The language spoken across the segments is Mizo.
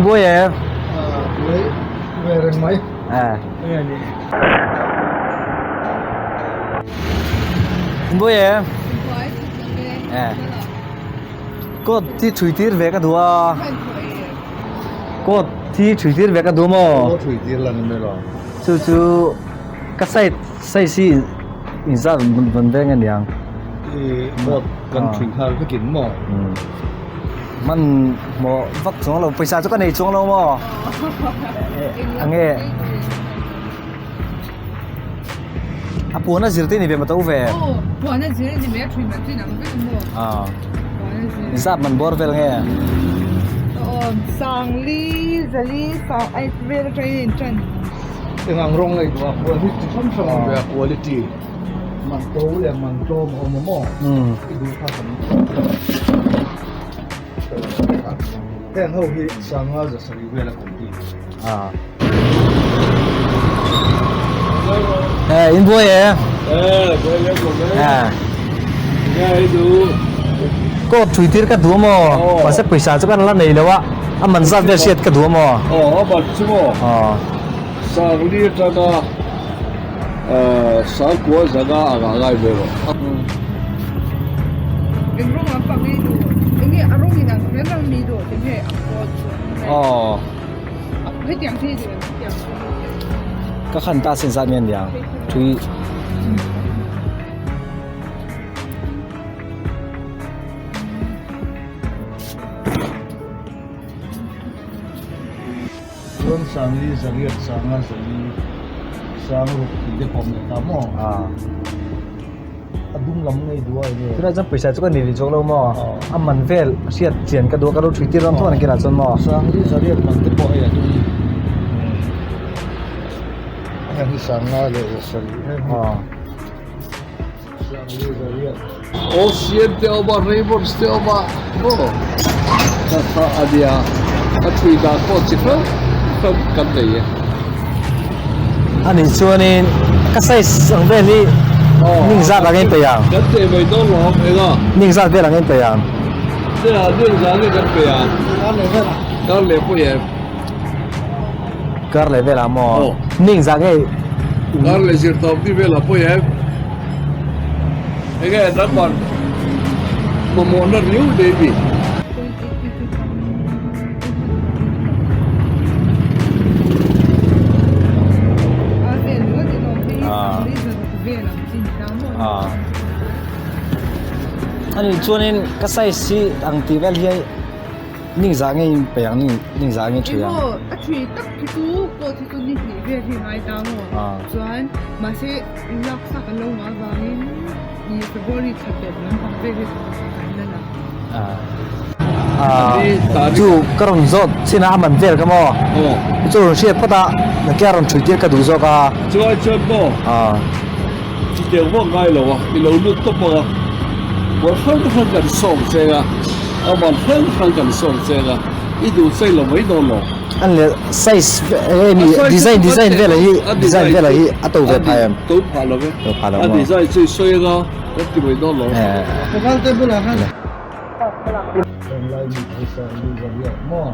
Buai e. Buai ve reng mai. Nge ni. Buai e. Buai e. Coat thi thui tir ve ka duh a. Coat thi thui tir ve ka duh maw? Coat thui tir la ni mai lo. Chu chu ka side size hi inzat vawn veng aniang. I coat kan thui nghal vekin maw? Man maw vak chuang lo pawisa chu ka nei chuang lo maw? Enge A puan a zir te ni ve mato ve. Aw puan a zir ni ve a thui man chu inang vek maw. Aw zat man bawr vel nge. Aw sangli zali sang ai vel atangin in tan. Engang rawng nei duh a puan hi chi hrang hrang awm ve a quality man to leh man tlawm a awm a maw i duh kha kan heng ho hi sanga zasarih vel a complete. Eh, in buai e. Eh, buai le ko le. Eh. Ngai du. Coat thui tir ka duh maw? Mahse pawisa chu kan la nei lo a, a man zat vel hriat ka duh maw? Aw, a man chu maw? Aw. Sangli atanga Sangkua zanga a ngah ngai ve rawh. Eng rawng an pang ei duh? Enge a rawng in ang kher ang mi duh te nge a coat chu? Aw. Ka khan ta sin zat nge aniang thui. Chuan Sangli Zariat Sanga Zali Sangruk tih te pawh awm leh ta maw? A dum lam ngei duh a enge. Tunah chuan pawisa chu ka nei rih zawk lo maw? A man vel hriat chian ka duh a ka lo thui tir dawn tho a ni kinah chuan maw? Sangli Zariat man te pawh hei a dum heng hi Sanga leh Zasarih heng hi Sangli Zariat. Ocean te awm a, Raymond's te awm a maw? Kha kha a nia, a thui dan pawh chi hrang hrang kan nei e. Ani chuanin ka size ang vel hi ning zat ang in pe ang. Kan teh mai dawn lo ang eng a. Ning zat vel ang in pe ang. Te ah ning zat nge kan pe ang. Kar leh vel ah. Kar leh pawh em. Kar leh vel ah maw. Ning zat nge. Kar leh zir tawp ni vel ah pawh em. Enge nangman mamawhna riau nei mi. Ani chuanin ka size hi ang tih vel hi ning zah nge in pe ang ning zah nge thui ang. Emaw a thui tak hi chu coat hi chu ni hnih vel hi ngai ta maw chuan mahse laksak an lo ngah avangin Ni February thla tawp lampang vel hi kan la lang. Chu ka rawn zawt chin a a man vel ka maw? Chu rawn hriat phawt a, nakin a rawn thui tir ka duh zawk a. Chuai chuan maw? Chutiang vak ngai lo a, i lo lut tawp ang a, buai hrang hrang kan sawm cheng a, a man hrang hrang kan sawm cheng a, i duh chei lo mai dawn lo. An leh size eng nge design design vel hi design vel hi a to ve phai em? To phah lo ve. To phah lo A design chu i sawi anga kan ti mai dawn lo. Paval te bulah khan Tunlai mi pawisa lu za riak maw?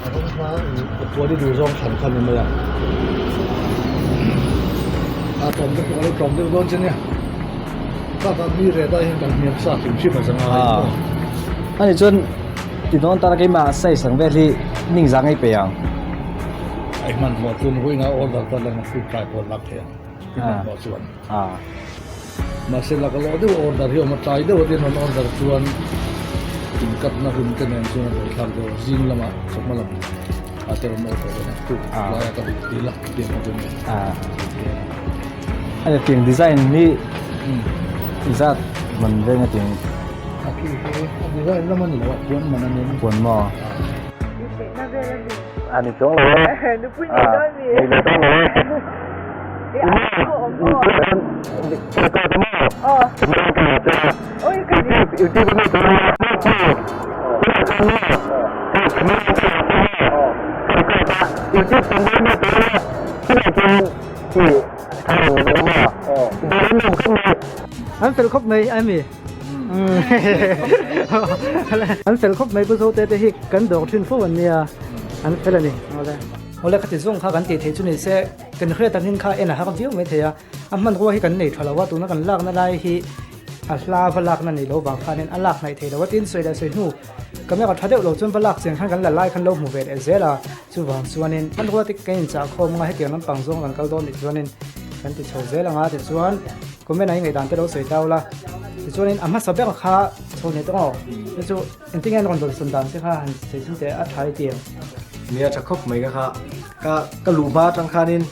A rawng kha i puan i duh zawng thlan kha ni mai a. A tlawm te pawh a lo tlawm deuh dawn che nia. Bakah mi reh dai hian kan hniam sa hrim hrim a za ngai maw? Ani chuan ti dawn tana keimah size ang vel hi ning za ngei pe ang. Ai hmanhmawh chuan vawiinah order ta lang a food try pawh lak thei ang i hmanhmawh chuan. Mahse lak lawh deuh order hi awm a tlai deuh a tin rawn order chuan inkatna hun te nen chuan a buaithlak deuh a zing lamah chawhma lam ah te rawn order dawn a tuk laia ka duh ti la tiang ho chu a ni. Ani tiang design hi zat man veng a tiang. A khi khi a design lam a ni lo a puan man a ni. Puan maw? A ni chuang lo e. Nupui nei dawn mi. Nei lo dawn lo e. An fel khawp mai a mi. An fel khawp mai Pu Zote te hi kan dawr thin fo an nia an fel a ni. Awle khati zawng kha kan tih theih chu ni se kan hriat angin kha en a har viau mai thei a, a hmanrua hi kan nei tha lo a, tuna kan lakna lai hi a hla va lakna ni lo vang khanin a lak hnaih thei lo a, tin sawi leh sawi hnu camera tha deuh lo chuan va lak chian khan kan la lai khan lo hmu ve leh zel a, chuvang chuanin hmanrua te kan inchah khawm anga hetiang lampang zawng kan kal dawn nih chuanin kan ti chho zel anga tichuan comment ah i ngaihdan te lo sawi tau la, tichuanin a hmasa ber kha chho nei tawng aw chu chu. Engtin nge an rawn dawlsawn dan che kha han sawi chhung teh a tha i ti em? Nia tha khawp mai ka kha ka ka luh hma atang khanin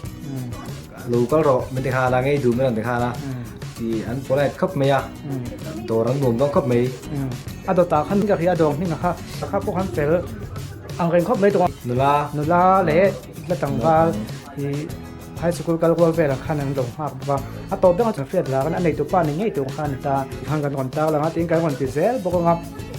lo kal rawh min ti khan a ngei duh min rawn ti khan a ti an polite khawp mai a dawr an nuam dawn khawp mai. A dawtah khan ka hria a dawr hming a kha a kha pawh khan fel ang reng khawp mai tawh a. Nula. Nula leh la tlangval i high school kal rual velah khan an lo nghak bawk a. A tawp deuh a chuan hriat lah khan a neitu pa ni ngei tur kha a ni ta. Tikhan kan rawn tar lang a tiin kan rawn ti zel bawk ang a,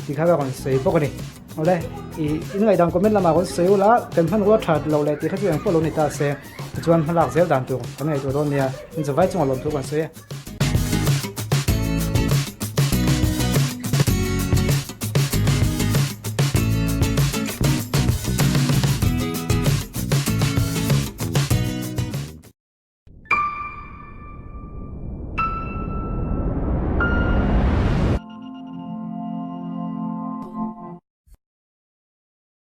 tikhan ka rawn sawi bawk a ni. Awle, i inngaihdan comment lamah rawn sawi ula, kan hmanrua that loh leh tih kha chu engpawh lo ni ta se, tichuan hmalak zel dan tur kan ngaihtuah dawn nia, in zavai chungah lawmthu kan sawi e.